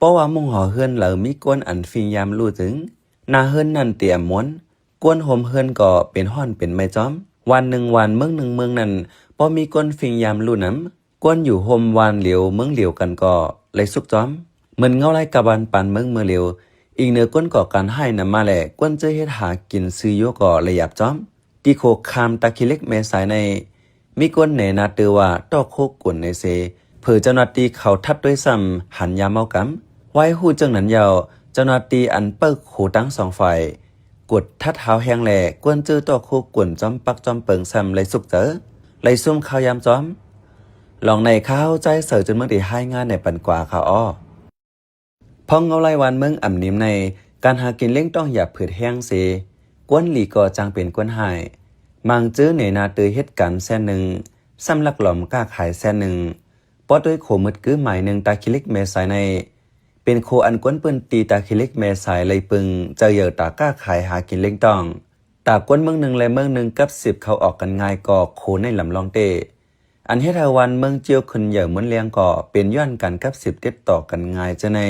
ເພາະວ່າມຸງຫໍເຮືອນລາວມີກ້ນອັນຟິງຍາມລູ້ຈຶ່ງ, ໜ້າເຮືອນນັ້ນເຕັມມ້ວນ, ກ້ນໂຮມເຮືອນກໍເປັນຮ້ອນເປັນໄໝ້ຈ້ອມ. ວັນໜຶ່ງວັນ, ເມືອງໜຶ່ງເມືອງນັ້ນ, ບໍ່ມີກ້ນຟິງຍາມລູ້ນຳ, ກ້ນຢູ່ໂຮມວັນຫຼຽວເມືອງຫຼຽວກັນກໍໄດ້ສຸກຈ້ອມ. ເໝືອນເງົາລາຍກັບວັນປານເມືອງເມື່ອຫຼຽວ, ອີງເໜືອກົ້ນກໍ່ການຮ້າຍນຳມາແລະ ກ້ນຈື່ເຮັດຫາກິນຊື້ຢູ່ກໍໄດ້ຫຍາບຈ້ອມ. ທີ່ໂຂງຂ້າມຕາຂີ້ເຫຼັກແມ່ສາຍໃນ ມີກ້ນແນນາເຕີວ່າຕໍ່ໂຄກຸນໃນເຊ, ເຜີເຈົ້າໜ້າທີ່ເຂົາທັດດ້ວຍຊ້ຳຫັນຢາເມົາກຳ. ໄວ້ຮູ້ຈັ່ງນັ້ນແລ້ວ, ເຈົ້າໜ້າທີ່ອັນເປີກໂຂທັງສອງຝ່າຍ ກວດທັດຮາວແຮງແລ ກ້ນຈື່ຕໍ່ໂຄກຸນຈອມປັກຈອມເປິງຊ້ຳໄດ້ສຸກເຈີ, ໄດ້ຊຸ່ມຂ່າວຢາມຈອມ. ລອງໃນຂ່າວໃຈເສີຈົນເມືອງທີ່ຮາຍງານໃນປັນກວ່າຂ່າວອໍ. ພອງເງົາລາຍວັນເມືອງອຳນິມໃນ ການຫາກິນລ້ຽງຕ້ອງຫຍາບຜືດແຮງເຊ, ກ້ນດີກໍຈັ່ງເປັນກົ້ນຮ້າຍ. ມັງຈື່ເນນາເຕີເຮັດການແສນໜຶ່ງ, ຊ້ຳລັກຫຼອມຄ້າຂາຍແສນໜຶ່ງ. ປອດດ້ວຍໂຄມືດກືໝາຍໜຶ່ງຕາຂີ້ເຫຼັກແມ່ສາຍໃນ ເປັນໂຄອັນກ້ນພື້ນທີ່ຕາຂີ້ເຫຼັກແມ່ສາຍໄດ້ເປິງໃຈເຫຍີ້ຕາຄ້າຂາຍຫາກິນລ້ຽງຕ້ອງ. ຕາກ້ນເມືອງໜຶ່ງແລະເມືອງໜຶ່ງກັບສິບເຂົ້າອອກກັນງ່າຍກໍໂຄໃນລຳລອງເຕ້. ອັນເຮັດໃຫ້ວັນເມືອງຈິ້ວຂຶ້ນໃຫຍ່ໝູນແລງກໍເປັນຍ້ອນການກັບສິບຕິດຕໍ່ກັນງ່າຍເຈົ້າໃນ.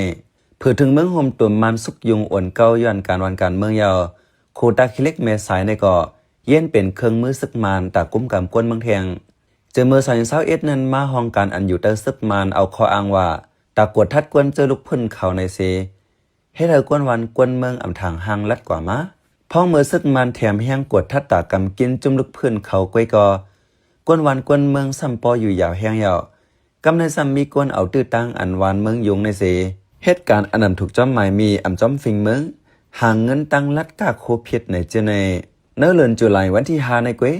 ເຜີເຖິງເມືອງໂຮມຕຸມມານສຸກຍຸງໂອນເກົ່າຍ້ອນການວັນການເມືອງຍາວ, ໂຄຕາຂີ້ເຫຼັກແມ່ສາຍໃນກໍ ຢ້ຽນເປັນເຄື່ອງມືຊຶກມານຕາກຸມກຳກົ້ນເມືອງແທງ. ເຈີເມື່ອສອງພັນຊາວເອັດນັ້ນມາ ຫ້ອງການອັນຢູ່ໃຕ້ຊຶກມານເອົາຂໍ້ອ້າງວ່າ ຕາກວດທັດກ້ນເຈີ້ລູກພື້ນເຂົາໃນເຊ, ເຮັດໃຫ້ກ້ນວັນກ້ນເມືອງອຳທາງຫ່າງລັດກວ່າມາ. ພ້ອມເມື່ອຊຶກມານແຖມແຮງກວດທັດຕາກຳກິນຈຸ້ມລູກພື້ນເຂົາກ້ວຍກໍ ກ້ນວັນກ້ນເມືອງຊ້ຳປໍຢູ່ຍາວແຮງແລ້ວ. ກຳໃນຊ້ຳມີກົ້ນເອົາຕື້ຕັ້ງອັນວັນເມືອງຍຸງໃນເຊ, ເຮັດການອັນນຳທຸກຈອມໝາຍມີອຳຈອມຟິງເມືອງ, ຫາເງິນຕັ້ງລັດກ້າໂຄຜິດໃນເຈົ້າໃນ. ໃນເດືອນຈຸລາຍວັນທີຫ້າໃນເກວຍ,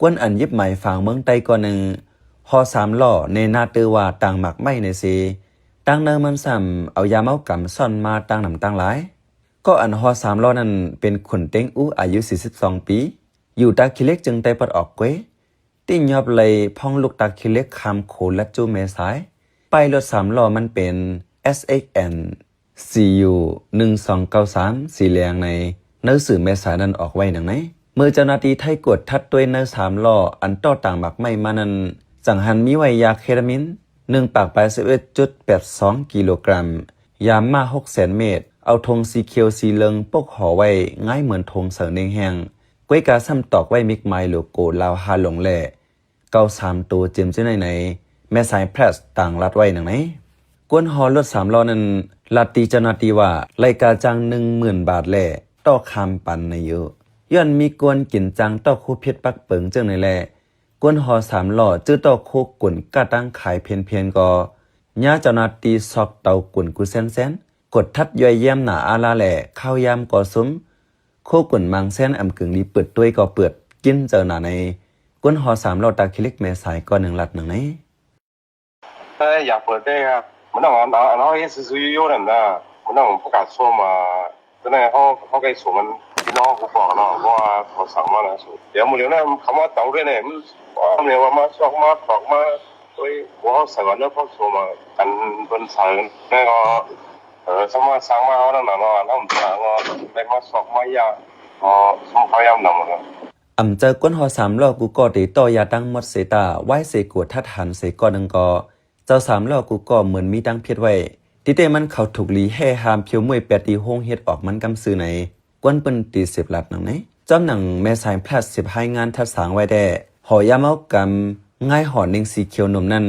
ກ້ນອັນຢິບໝາຍຝາງເມືອງໃຕ້ກ້ອນໜຶ່ງ, ຫໍ່ສາມລໍ້ເນນາເຕີວ່າຕາງໝາກໄມ້ໃນເຊ, ຕັ້ງໃນມັນຊ້ຳເອົາຢາເມົາກຳຊ້ອນມາຕັ້ງນຳຕັ້ງຫຼາຍ. ກໍອັນຫໍ່ສາມລໍ້ນັ້ນເປັນຂຸນເຕັງອູອາຍຸສີ່ສິບສອງປີ, ຢູ່ຕາຂີ້ເຫຼັກ ເຈີງໃຕ້ປອດອອກເກວຍ. ຕິຍອບໄລ່ພອງລູກຕາຂີ້ເຫຼັກຂ້າມໂຂລັດຈູແມ່ສາຍ. ປ້າຍລົດສາມລໍ້ມັນເປັນ ເອັສເອັກແອນ ຊີຢູ ໜຶ່ງສອງເກົ້າສາມ ສີແດງໃນ ໜັງສືແມ່ສາຍນັ້ນອອກໄວ້ດັ່ງໃນ. ເມື່ອເຈົ້າໜ້າທີ່ໄທກວດທັດດ້ວຍໃນສາມລໍ້ອັນຕໍ່ຕາງໝາກໄມ້ມານັ້ນ, ຈັ່ງຫັນມີໄວ້ຢາເຄຕາມິນ ໜຶ່ງປາກປາຍສິບເອັດຈຸດແປດສອງກິໂລກຣາມ, ຢາມ້າຫົກແສນເມັດ, ເອົາຖົງສີຂຽວສີເຫຼືອງປົກຫໍ່ໄວ້ ງ່າຍເໝືອນຖົງເສີເນັງແຮງ. ກ້ວຍກາຊ້ຳຕອກໄວ້ມິກໝາຍໂລໂກລາວຮາລົງແລະ ເກົ້າສາມໂຕເຈີມເຈົ້າໃນໃນ ແມ່ສາຍແພຣສຕາງລັດໄວ້ດັ່ງໃນ. ກ້ນຫໍ່ລົດສາມລໍ້ນັ້ນ ລັດຕິເຈົ້າໜ້າທີ່ວ່າ ໄລ່ກາຈ້າງໜຶ່ງໝື່ນບາດແລະ ຕໍ່ຂ້າມປັນໃນຢູ່. ຍ້ອນມີກ້ນກິນຈ້າງຕໍ່ໂຄຜິດປັກເປິງເຈົ້າໃນແລະ ກ້ນຫໍ່ສາມລໍ້ຈື່ຕໍ່ໂຄກຸນກ້າຕັ້ງຂາຍເພນໆກໍ ຍາເຈົ້າໜ້າທີ່ຊອກເຕົາກຸນກູແຊນແຊນ ກົດທັດຍ່ອຍແຍ້ມໜາອາລາແລະ ຂ້າວຢາມກໍຊຸມ ໂຄກຸນມັງແຊນອຳກຶງດີເປີດດ້ວຍກໍເປີດ ກິນເຈີໜາໃນ ກົ້ນຫໍ່ສາມລໍ້ຕາຂີ້ເຫຼັກແມ່ສາຍກ້ອນໜຶ່ງລັດໜຶ່ງໃນ. ເອີ ຢາກເປີດໄດ້ຄັບ ມັນຕ້ອງອັນ ເອົາ ເອົາເຮັດຊື່ໆຢູ່ໆນັ້ນນະ ມັນຕ້ອງປະກາດຊົມ ອ່າ ຕົວນັ້ນເຮົາ ເຮົາໃກ້ສົມມັນ ພີ່ນ້ອງຜູ້ຟ້ອງເນາະ ເພາະວ່າເຂົາສັ່ງມານະ ດຽວມື້ດຽວນັ້ນເຂົາມາເຕົາເລີຍນີ້ ມັນ ເຂົາເອີ້ນວ່າມາຊອກມາຖອກມາ ໂອ້ຍ ບໍ່ເຮົາໃສ່ວ່າເລື່ອງພວກສົມ ອັນເພິ່ນໃສ່ແລ້ວ ເອີ ສາມາດສັ່ງມາເຮົານັ້ນນະເນາະ ນຳສາງເນາະ ໄດ້ມາຊອກມາຢາ ເອີ ຊຸມເຂົາຍາມນຳນະ. ອຳເຈີກ້ນຫໍ່ສາມລໍ້ກູກໍເຕຕໍ່ຢາຕັ້ງໝົດເສຕາ ວາຍເສກວດທັດຫັນເສກໍໜຶ່ງກໍ ເຈົ້າສາມລໍ້ກູກໍເໝືອນມີຕັ້ງເພັດໄວ້ ຕິເຕມັນເຂົາທຸກລີແຫ່ຫາມຜິວໝວຍແປດຕີໂຮງເຮັດອອກມັນກຳຊື່ໃນ ກວນປືນຕີສິບລັດໜັງໃນ. ຈອມໜັງແມ່ສາຍພລັດສິບຮາຍງານທັດສາງໄວ້ແດ່ ຫໍ່ຢາເມົາກຳ ງ່າຍຫໍ່ເນັງສີຂຽວໜຸ່ມນັ້ນ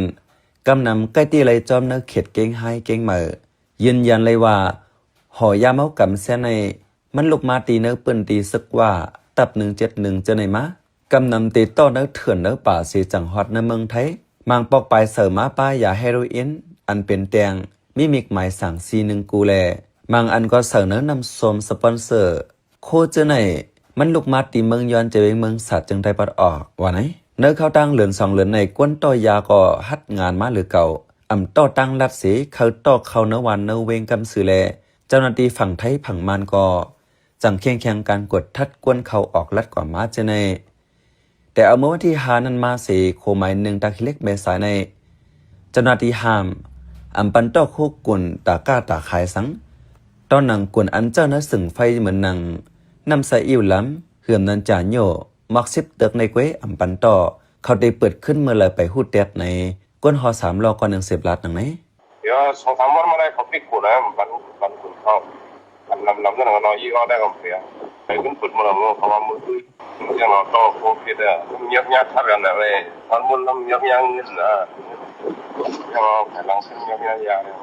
ກຳນຳໃກ້ຕິໄລ່ຈອມໃນເຂດເກ້ງຮ້າຍເກ້ງເໝີ ຢືນຢັນໄດ້ວ່າ ຫໍ່ຢາເມົາກຳແຊນໃນ ມັນລຸກມາຕີໃນພື້ນທີ່ຊຶກວ່າ ຕັບໜຶ່ງເຈັດໜຶ່ງເຈົ້າໃນມາ ກຳນຳເຕຕໍ່ໃນເຖື່ອນໃນປ່າເສ ຈັ່ງຮອດໃນເມືອງໄທ ມັງປອກປາຍເສີມາປ້າຢາເຮໂຣອິນ ອັນເປັນແຕ່ງ ມີມິກໝາຍສາງສີ່ໜຶ່ງກູແລ ມັງອັນກໍເສີໃນນ້ຳສົ້ມສະປອນເຊີ ໂຄເຈີໃນ ມັນລຸກມາຕີເມືອງຍອນ ຈະເວງເມືອງສາດ ເຈີງໄຕປອດອອກ ວ່າໃນ. ໃນຄາວຕ່າງເດືອນສອງເດືອນໃນ ກວນຕໍ່ຢາກໍຮັດງານມາຫຼືເກົ່າ ອຳຕໍ່ຕັ້ງລັດເສ ເຂົາຕໍ່ເຂົ້າໃນວັນໃນເວງກຳຊື່ແລ ເຈົ້າໜ້າທີ່ຝັ່ງໄທຝັ່ງມານກໍ ຈັ່ງເຄັ່ງແຂງການກວດທັດກວນເຂົ້າອອກລັດກວ່າມາເທື່ອໃນ. ແຕ່ເອົາເມື່ອວັນທີຫ້ານັ້ນມາເສ ໂຄໝາຍໜຶ່ງຕາຂີ້ເຫຼັກແມ່ສາຍໃນ ເຈົ້າໜ້າທີ່ຫ້າມ ອຳປັນຕໍ່ໂຄກຸນຕາກ້າຕາຂາຍສັງ ຕໍ່ໜັງກຸນອັນເຈົ້າໃນເຊິ່ງໄຟເໝືອນໜັງ ນ້ຳສະອິ້ວລຳ ເຫືອມນັນຈາໂຍ ໝອກສິບເຕີກໃນເກວຍ ອຳປັນຕໍ່ ເຂົາໄດ້ເປີດຂຶ້ນເມື່ອລາຍໄປຮູ້ແຕດໃນ ກວນຫໍ່ສາມລໍ້ກ້ອນໜຶ່ງສິບລັດໜັງໃນ. ສອງສາມວັນມາໄດ້ເຂົາປິດໂຂນະ ບັນ ບັນຂົນເຂົ້າ ອັນນຳ ນຳເງິນເຮົາເນາະ ອີອອກໄດ້ກໍເສຍ ໄປຂຶ້ນປຶດໝົດແລ້ວເນາະ ເພາະວ່າມື້ອື່ນຍັງເນາະ ຕໍ່ໂຄວິດ ເອີ ຍັບຍາດທັດກັນນະເວີຍ ມັນໝົດລຳຍັບຍາເງິນນະ ຍັງເອົາໄປຫຼັງເສັ້ນຍັບຍາຢາແລ້ວ.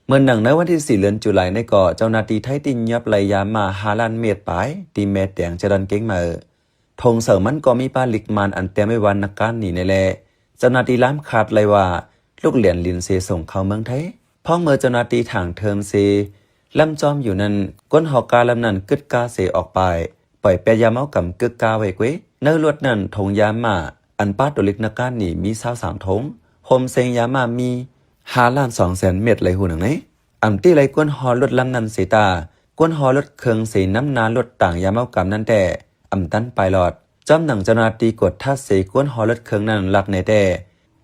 ເໝືອນໜັງໃນວັນທີສີ່ ເດືອນຈຸລາຍນີ້ກໍ ເຈົ້າໜ້າທີ່ໄທຕິດຍອບໄລ່ຢາມ້າຫ້າລ້ານເມັດປາຍ ທີ່ແມ່ແຕງ ຈະດອນກຽງໃໝ່. ຖົງເສີງມັນກໍມີປາລິກມານອັນແຕ້ມໄວ້ວ່ານັກການນີ້ແນ່ແຫຼະ. ເຈົ້າໜ້າທີ່ລາມຄາດໄລ່ວ່າ ລູກຫຼຽນລິນເສສົ່ງເຂົ້າເມືອງໄທ. ພ້ອມເມື່ອເຈົ້າໜ້າທີ່ຖາງເທີມເສ ລຳຈອມຢູ່ນັ້ນ ກົ້ນຫໍກາລຳນັ້ນກຶດກາເສອອກໄປ ປ່ອຍແປດຢາເມົາກຳກຶກກາໄວ້ເກວຍ. ໃນລົດນັ້ນ ຖົງຢາມ້າ ອັນປາໂຕລິກນັກການນີ້ມີຊາວສາມຖົງ, ໂຮມເສັງຢາມ້າມີຫ້າລ້ານສອງແສນເມັດ ໄລ່ຮູ້ໜັງໃນ. ອຳຕິໄລ່ກວນຮອດລົດລຳນັ້ນເສຕາ ກວນຮອດລົດເຄື່ອງເສນຳໜ້າລົດຕາງຢາເມົາກຳນັ້ນແຕ່ ອຳຕັນປາຍລອດ. ຈອມໜັງເຈົ້າໜ້າທີ່ກວດທັດເສກວນຮອດລົດເຄື່ອງນັ້ນລັກແນ່ແຕ່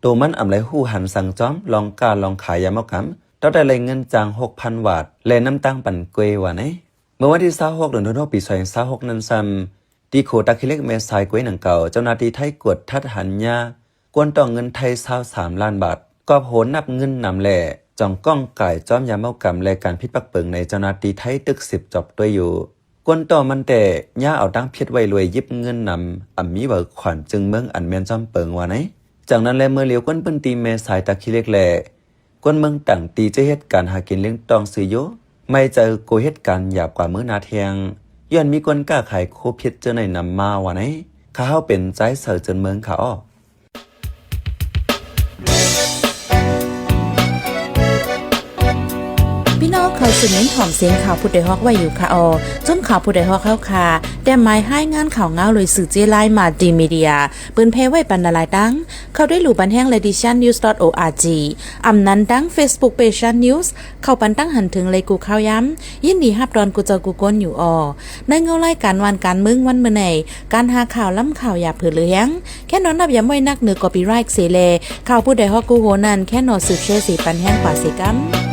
ໂຕມັນອຳໄລ່ຮູ້ຫັນສັງຈອມ ລອງກ້າລອງຂາຍຢາເມົາກຳ ເທົ່າໄດ້ໄລ່ເງິນຈ້າງຫົກພັນບາດ ແລະ ນຳຕາງປັນເກວຍວ່າໃນ. ເມື່ອວັນທີຊາວຫົກ ເດືອນຫົກ ປີສອງພັນຊາວຫົກນັ້ນຊ້ຳ ທີ່ໂຄຕາຂີ້ເຫຼັກແມ່ສາຍເກວຍໜັງເກົ່າ ເຈົ້າໜ້າທີ່ໄທກວດທັດຫັນຍາ ກວນຕ້ອງເງິນໄທຊາວສາມລ້ານບາດ ກອບໂຫນນັບເງິນນຳແລະ ຈ່ອງກ້ອງກາຍຈອມຢາເມົາກຳ ແລະ ການຜິດປັກເປິງໃນເຈົ້າໜ້າທີ່ໄທຕຶກສືບຈອບດ້ວຍຢູ່. ກວນຕໍ່ມັນແຕ່ ຍາເອົາຕັງຜິດໄວ້ລວຍຢິບເງິນນຳ ອຳມີເຫວີຂວັນຈຶ່ງເມືອງອັນແມ່ນຈອມເປິງວ່າໃນ. ຈັ່ງນັ້ນແລະ ເມື່ອຫຼຽວຄົນພື້ນທີ່ແມ່ສາຍຕາຂີ້ເຫຼັກແລະ ຄົນເມືອງຕ່າງທີ່ຈະເຮັດການຫາກິນລ້ຽງຕ້ອງຊື່ຢູ່ ໄມ່ໃຈກົວເຮັດການຢາບກວ່າມື້ໜ້າແທ້ງ ຍ້ອນມີຄົນຄ້າຂາຍໂຄພິດເຈົ້າໃນນຳມາວ່າໃນ. ຂ້າເຮົາເປັນໃຈເສີເຈີນເມືອງຂາອອກ. ພີ່ນ້ອງເຂົ້າສູ່ເມັນຫອມສຽງຂ່າວຜູ້ດອຍຮອກໄວ້ຢູ່ຄ່າອໍ. ຊຸມຂ່າວຜູ້ດອຍຮອກເຮົາຄ່າ ແຕ້ມໝາຍຮາຍງານຂ່າວງາວໂດຍສື່ເຈ້ລາຍ Multimedia ເປີນແຜ່ໄວ້ປັນຫຼາຍໆຕັ້ງ ເຂົ້າໄດ້ຫຼູ່ບັນແຮງ Ladition News dot org ອຳນັ້ນຕັ້ງ Facebook Page Shan News ເຂົ້າປັນຕັ້ງຫັນເຖິງໄລກູ່ຂ່າວຍາມ ຍິນດີຮັບຕ້ອນກູ່ເຈົ້າກູ່ຄົນຢູ່ອໍ. ໃນເງົາລາຍການຫວ່ານການເມືອງວັນມື້ໃນ ການຫາຂ່າວລ້ຳຂ່າວຢ່າເຜີເຫຼືອແຮງ ແຄ່ນອນນັບຢາມໄວ້ນັກເໜືອ copyright ເສແລ ຂ່າວຜູ້ດອຍຮອກກູ່ໂຮນັ້ນ ແຄ່ນອນສືບແຊເສປັນແຮງກວ່າເສກຳ.